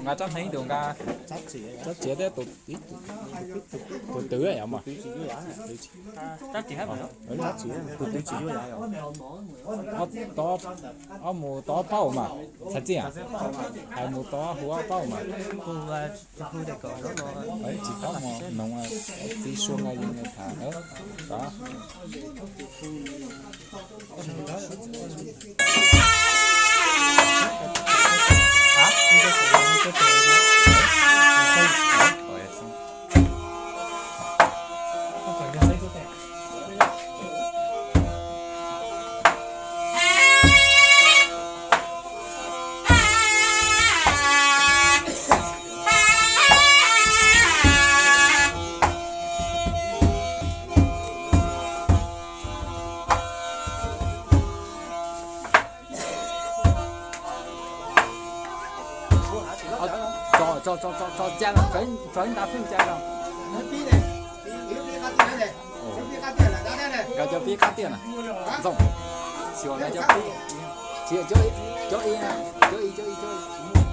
Nqa rab hneev tus nqa, rab txiav thiab tus, tus twv yom mas. Ob mus tau ob paub mas, txhais txiaj, hais mus tau hu ob paub mas. Tsis paub mas noog txiv sua nqaij li nqaij tham. Tso, tso, tso, tso, tso ca, tso ib nta xwb ca no. Nkawd cov pib qab tiaj na, Ntxooj, xyuas nkawd cov pib, tsis yog cov, cov ib na, cov ib, cov ib, cov ib.